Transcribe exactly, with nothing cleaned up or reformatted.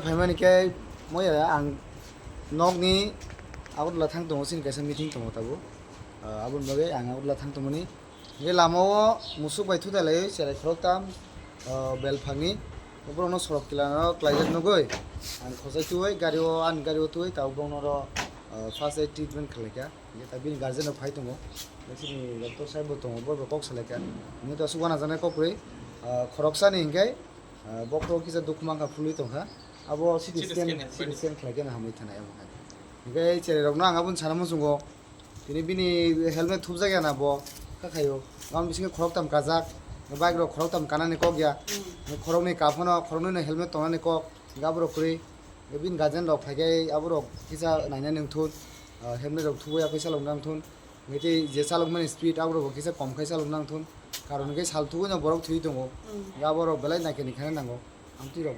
Phaimani khe moya ang nokni Agartala thang tongo, chini kaisa meeting tongo tabuk. Ah, aboni bagwi ang Agartala thang tongmani. Hingke lamao musuk bai thutai lai cherai khoroktam, ah, belphangni. Borokno sorok kilango klaijak nugwi ang khojai twiwi gario, ani gario twiwi tabuk borokno oro, ah, first aid treatment khlaikha. Hingke ta bini guardian rok phai tongo. Chini doctor saheb bo tongo, bo bo kok salaikha. Hingke ta aswk uanajaknai kok kwrwi, ah, khoroksani hingke, ah, bokhorok kisa dukhu mankha, phulwi tongkha. Abo C T scan, C T scan khlaikhe na hamwi thanai abo hai. Hingke cherai rokno ang aboni sana muchungo. Tini bini helmet thupjak ya na bo, kha khaio. Aboni bisingo khoroktam kajak, bike rok khoroktam kanani kok ya. Khoroknwi kaphano, khoroknwino helmet tongnani kok, hingke aborok kwrwi. Bini guardian rok phaikhai aborok kisa nainani wngthun, ah, helmet rok thuwi yakhe chalokna wngthun. Hingke tei je chalokmani speed aborok bo kisa kom khai chalokna wngthun. Karon hingke sal thugwino borok thwi tongo. Hingke aborok belai naikhe ni khaina nango. Amtwi rok.